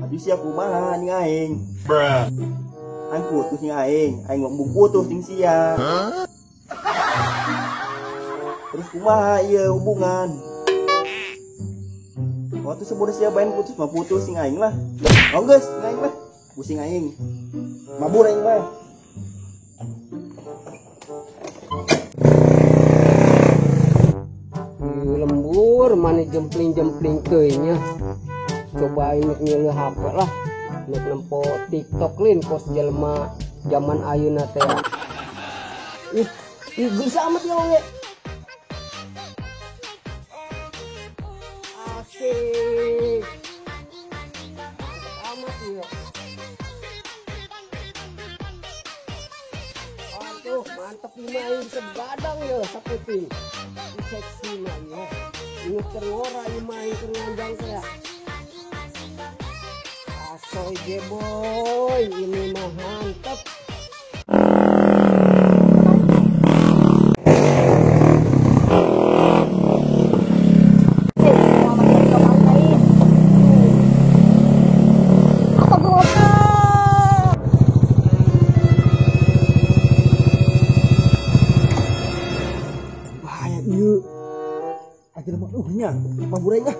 Aduh sia kumaha ning aing. Bruh. Aing putus ning aing, aing embung putus ning sia. Terus kumaha ieu hubungan? Waktu sebelum sia bain putus mah putus sing aing lah. Oh geus, sing aing lah. Pusing aing. Mabur aing mah. Lembur mana jempling-jempling teuing nya. Coba aing ngeuleuh HP lah. Nek nempo TikTok lin kos jelema zaman ayeuna teh. Ih, ih geus amat ya we. Asik. Amat ya. Aduh, mantep ini aing bisa begadang ya saputing. Seksi mah ya. Inget keur ngora ieu mah aing keur nganjang teh. Asoy jeboy, ini mah mantep. Bahaya ieu. Akhirnya mah nya, mabur aing ah.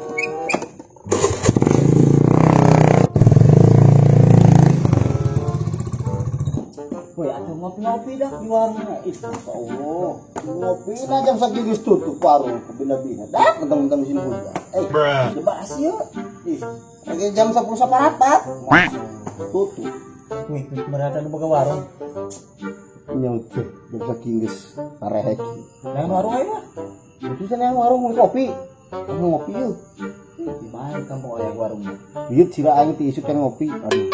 Woi, atuh ngopi-ngopi dah di warung. Ih, masya Allah. Ngopi lah jam sakieu geus tutup warung kebina-bina. Dah, mentang-mentang musim hujan. Coba asyik. Ih, lagi jam 10 saparapat. Tutup. Wih, merata nu boga warung. Nya teh, jam sakieu geus parehek. Jangan warung aing mah. Itu sana yang warung mau kopi. Mau ngopi yeuh. Di bae kampung aya warung. Ieu sila aing ti isuk kan ngopi. Aduh.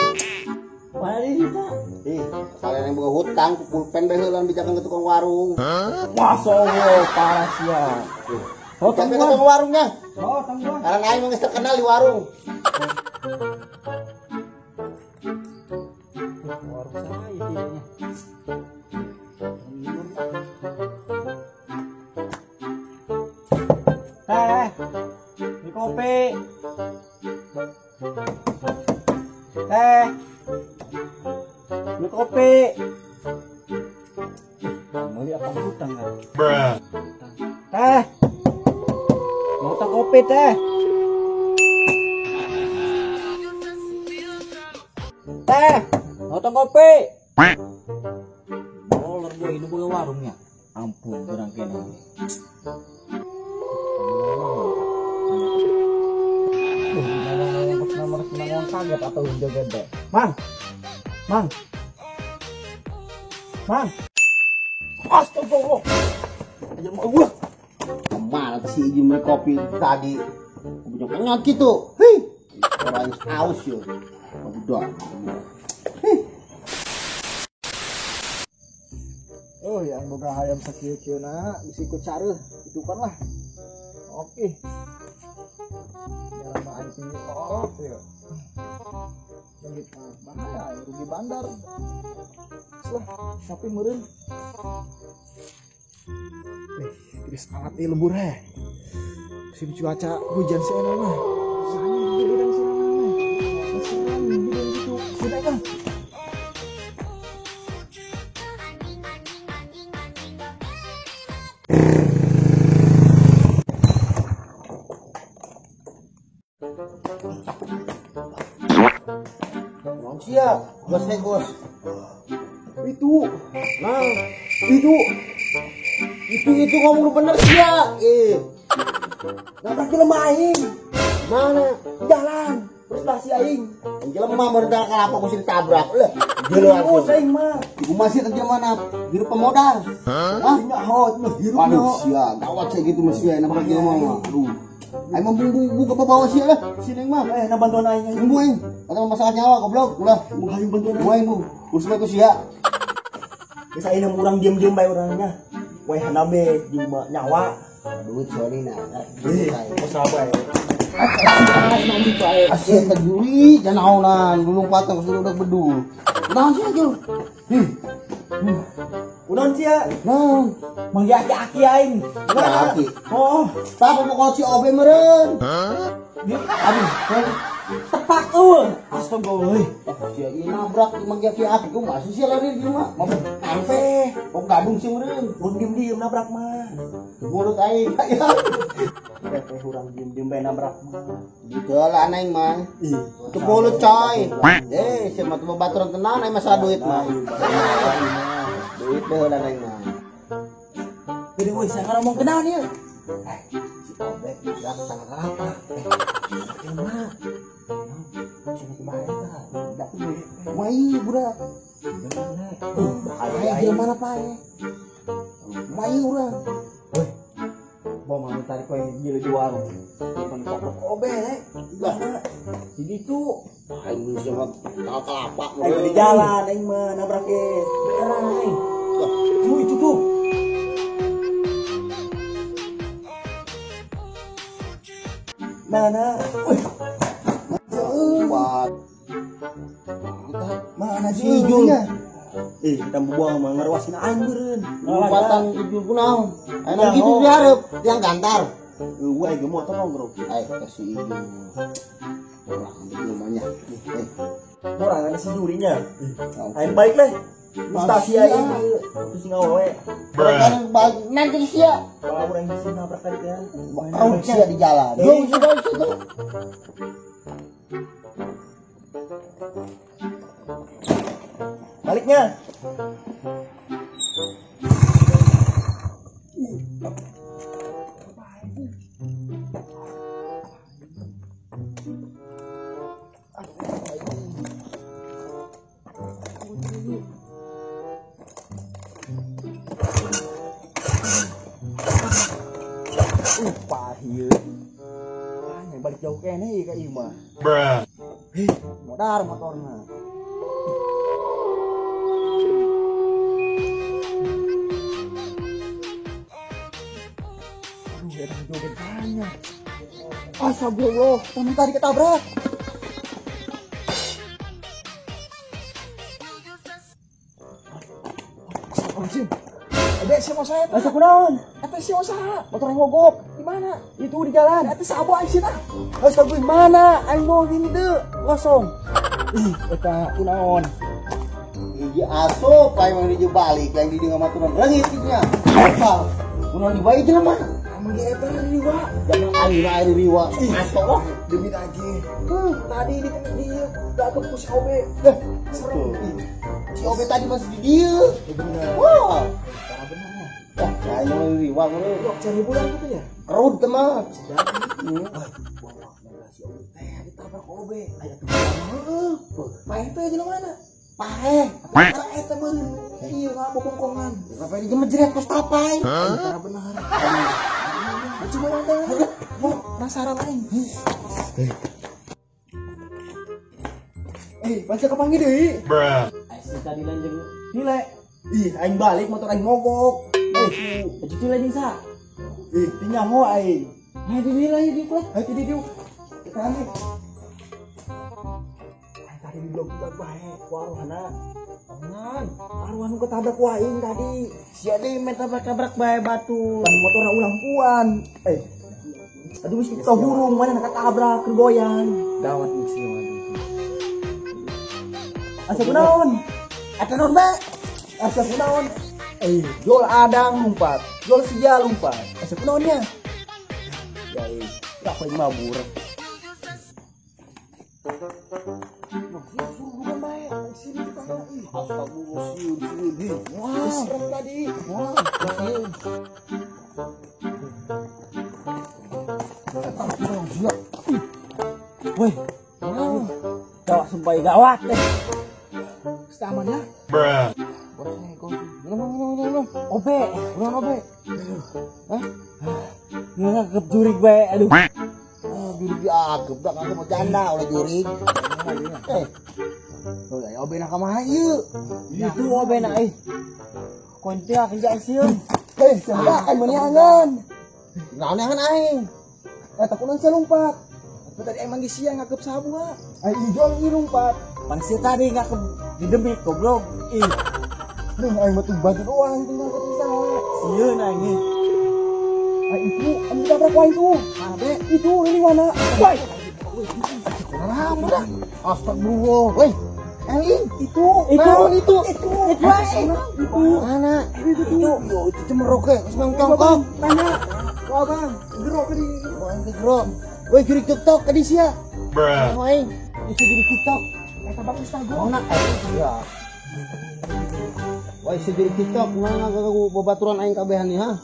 Mana di situ? Ih, kalian yang boga hutang ku pulpen bae heulan bijakan ke tukang warung. Masya Allah, parah sia. Oh, ke tukang warungnya. Oh, tangguhan. Karena aing mah geus terkenal di warung. Warung saya kayaknya. Teh, ini kopi. Teh. Beli kopi. Beli apa hutang kan? Bruh. Teh. Mau tak kopi teh? Teh, mau tak kopi? Molor gue ini boga warungnya. Ampun, kurang kene. Ngomong kaget atau joget deh. Mang. Mang. Mang. Astagfirullah. Aja mau gua. Kemana sih izin beli kopi tadi? Punya kenyot gitu. Hei. Orang aus yo. Udah. Hei. Oh, yang boga hayam sakieu-kieuna bisa ikut careuh, itu kan lah. Oke. Jalan mah di sini oh, ya. Lanjut bahaya, rugi bandar. Lah, tapi meureun. Tiris banget ieu lembur heh. Musim cuaca hujan sih enak mah. Sanya giliran sih mah. Giliran gitu. Sudah kan. Siap, bos bos. Itu, nah, itu ngomong lu bener sia. Nabrak jelema aing. Mana? Jalan. Terus lah si aing. Jelema merdeka kelapa mesti ditabrak. Lah, jelema aing mah. Ibu masih kerja mana? Hirup pemodal. Hah? Nyaho, hirup Aduh, sia, gawat saya gitu mesti nabrak jelema mah. Aduh. Aing mah bumbu ke bawah sia lah. Sini mah. Nah bantuan aing. Bumbu aing. Atau masalah nyawa goblok. Ulah, aing bantuan aing. Bu. Urus bae ku sia. Geus aing urang diem-diem bae urangnya. Weh hanabe jeung nyawa. Duit soalina. Usaha bae. Asyik tajuri janaonan gulung patang sudah udah bedu. Naon sia jul? Unaon sia? Naon? Manggih aki-aki aing. Aki. Oh, tah pokok si obe meureun. Aduh, Tepak eueuh. Astagfirullah. Sia ieu nabrak imang ge api ku masih sia lari di mah. Mau sampe. Kok gadung sih meureun. Mun diem-diem nabrak mah. Mulut aing ya. Teh urang diem-diem bae nabrak mah. Gitu lah aing mah. Ih, Teu mulut coy. Eh, sia mah teu babaturan tenan aing masalah duit mah. Duit deh lah aing mah. Gede woi, saya ngomong kenal nih. Si Obek nabrak tangga kelapa. Mah. Sini kumaha eta? Budak Wai budak. Bahaya Aing mana pae? Wai urang. Woi. Bawa mau tarik kowe gila di warung. Depan toko Obe, Lah, di ditu. Aing sama tangga kelapa. Aing di jalan aing mah nabrak ge. Beneran aing. Tuh itu tuh. Mana? Wih. Mana Si Ijul? Kita buang mah ngeruasin aing beureun. Lompatan Ijul kunaon? Aing gitu dihareup, yang gantar. Eueuh aing ge motor nongkrong. Aing ka si Ijul. Orang di rumahnya. Orang ada si jurinya. Aing baik leh. Mustasi aing terus ngawe. Kan nanti sia. Kalau urang geus nabrak tadi kan. Kau sia di jalan. Dong sudah situ. Baliknya. Pahit. Balik jauh kene ka ieu mah. Bruh. Modar motorna. Aduh, eta joget banyak. Astagfirullah, temen tadi ketabrak. Astagfirullahaladzim. Ada siapa saya? Asa kunaon? Eta siapa saha? Motor yang mogok. Di mana? Itu di jalan. Eta sabo aing sih tah. Astagfirullah, mana? Aing mau gini teu, kosong. Ih, eta kunaon? Hiji asup aing mah hiji balik, aing di dieu ngamaturan reungit kitu nya. Asal. Kunaon dibae jelema? Emang ge eta riwa. Jangan aing mah aing riwa. Aso lah demi lagi. Tadi di dieu datang ku si Obe. Serem. Si Obe tadi masih di dieu. Bener. Wah. Bener. Wah, aing riwa meureun. Dok cari bulan gitu ya? Kerut teh mah. Wah, si Obe teh ditabrak Obe. Aya tuh. Heeh. Paeh teh jelema mana? Paeh. Paeh teh meureun. Ieu ngabokongkongan. Sampai dijemejret kos tapai. Cara bener. Coba orang teh. Penasaran aing. Panca kepanggih deui. Bruh. Aing tadi lanjut nilai. Ih, aing balik motor aing mogok. Cuci lagi sa. Ih, tinyaho aing. Nah, di nilai di kuat. Ayo di diuk. Kita ambil. Aing tadi di blok budak bae, ku arwahna. Aman. Arwah nu ketabrak ku aing tadi. Sia deui main tabrak-tabrak bae batu. Pan motorna ulang puan. Aduh mesti kita burung mana nak ketabrak keur goyang. Gawat nih sih waduh. Asa kunaon? Eta naon bae? Asa kunaon? Jol adang lompat, jol sia lompat. Asa kunaonnya? Ya, aku yang mabur. Wah, serem tadi. Wah, Woi, gawat sumpah gawat deh. Setamannya? Bruh. Belum. Obe, belum obe. Hah? Ngakep jurig bae, aduh. Jurig diagep dah kagak mau janda oleh jurig. Tuh ya obe nak kumaha ieu? Itu obe nak euy. Konti kerja sieun. Siapa aing meuniangan? Naon neangan aing? Eta kunaon sia lompat? Atuh tadi aing manggih sia ngakep sabu ha. Aing ijol ieu lompat. Pan sia tadi ngakep di demik goblok. Ih. Duh, aing mah tuh batu doang tinggal ke saha. Sieun aing nih. Aing itu, aing ditabrak wae itu. Abe, itu ini mana? Woi. Nah, udah. Astagfirullah. Woi. Eling itu. Itu. Itu. Mana? Itu. Yo, itu cemerok ge, geus mangkongkong. Mana? Wah, Bang. Gerok tadi. Wah, gerok. Woi, juri TikTok ka di sia. Bruh. Woi, itu juri TikTok. Eta Bang Instagram. Mana? Iya. Woi, si juri TikTok mana ganggu babaturan aing kabehan nih, ha?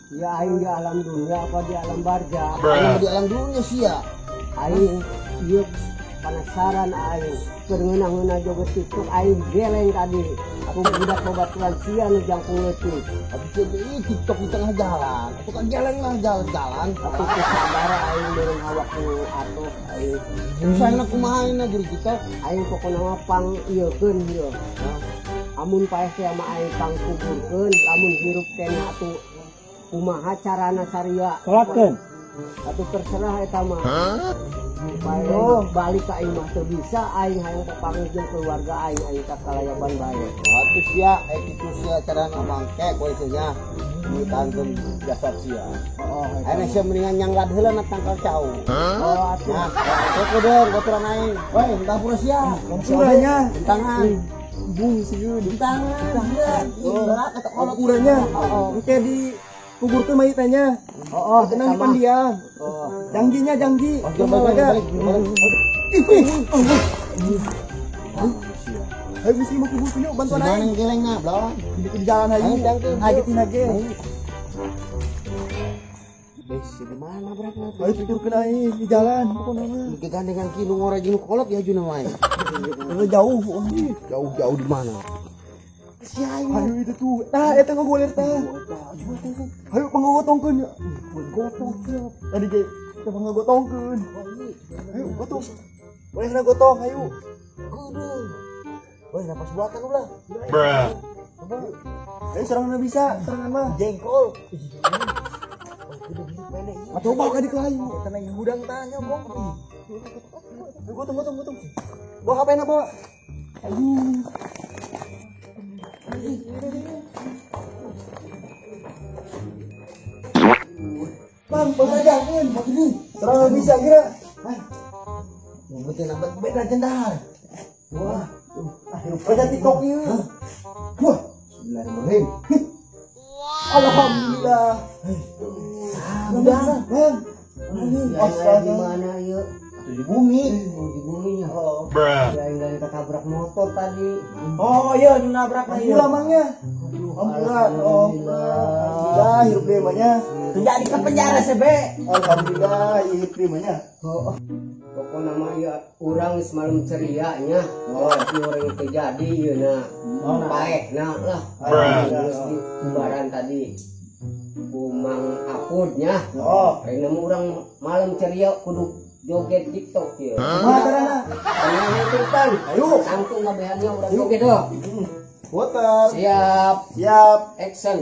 Ya aing di alam dunia apa di alam barja? Aing di alam dunia sia. Aing ieu penasaran aing. Keur ngeunah-ngeunah joget TikTok aing geleng tadi. Aku budak babaturan sia nu jangkung leutik. Atuh sia TikTok di tengah jalan. Atuh kan geleng lah jalan-jalan. Atuh teu sabar aing meureun awak nu atuh aing. Susahna kumaha aing juri TikTok? Aing pokona mah pang ieukeun ieu. Amun paeh teh mah aing pang kuburkeun, lamun hirup keneh atuh kumaha carana saria? Salatkeun. Atuh terserah eta mah. Bae balik ka imah teu bisa aing hayang papanggih jeung keluarga aing aing ka kalayaban bae. Atuh sia kitu sia carana mangke koe teh nya. Ditangkeun jasad sia. Heeh. Ayeuna sia mendingan nyanggad heula na tangkal cau. Oh atuh. Nah, kudeung baturan aing. Woi, dapur sia. Nya. Tangan. Bung sieun di tangan. Oh, kata kolot urangnya. Engke di kuburkeun mayitnya. Oh, tenang di pandian. Oh. Jangginya janggi. Balik. Ayo mesti mau kuburkeun yuk bantuan aing. Geleng na, belawang. Di jalan aing. Aing tinage. Bes, di mana beratna? Ayo tuturkeun aing di jalan pokona mah. Gegandengan ki nu ngorek nu kolot ya juna mah. Jauh. Jauh-jauh di mana? Si aing. Ayo itu tuh. Tah eta ngagoler tah. Ayo pangagotongkeun. Gotong siap. Tadi ge kita pangagotongkeun. Ayo gotong. Boleh na gotong, ayo. Kudu. Woi, napas buatan ulah. Bruh. Ayo serangan bisa, serangan mah. Jengkol. Atau bawa ka di kelayu. Eta nang hudang tah nya, Bong. Ayo gotong gotong gotong. Bawa HP na bawa. Ayo. Bang, pengajakan, begini. Serangan bisa kira. Hah? Ngumpetin apa? Beda jendar. Wah, baca TikTok ieu. Wah, bismillahirrahmanirrahim. Alhamdulillah. Udah, Bang. Astaga, di mana ieu? Di bumi. Di buminya. Oh. Bruh. Ya aing ketabrak motor tadi. Oh, iya nu nabrak mah ieu. Mamangnya. Alhamdulillah. Alhamdulillah hirup deui mah nya. Jadi ke penjara sebe. Alhamdulillah hirup deui mah nya. Oh. Pokona mah ieu urang geus malam ceria nya. Oh, ieu urang teu jadi ieu na. Paehna lah. Geus di kubaran tadi. Ku Mang Apud nya. Oh. Ayeuna mah urang malam ceria kudu joget TikTok ieu. Kumaha carana? Tenang tutan. Ayo. Tangtung kabehannya urang joget heuh. Putar. Siap. Siap. Action.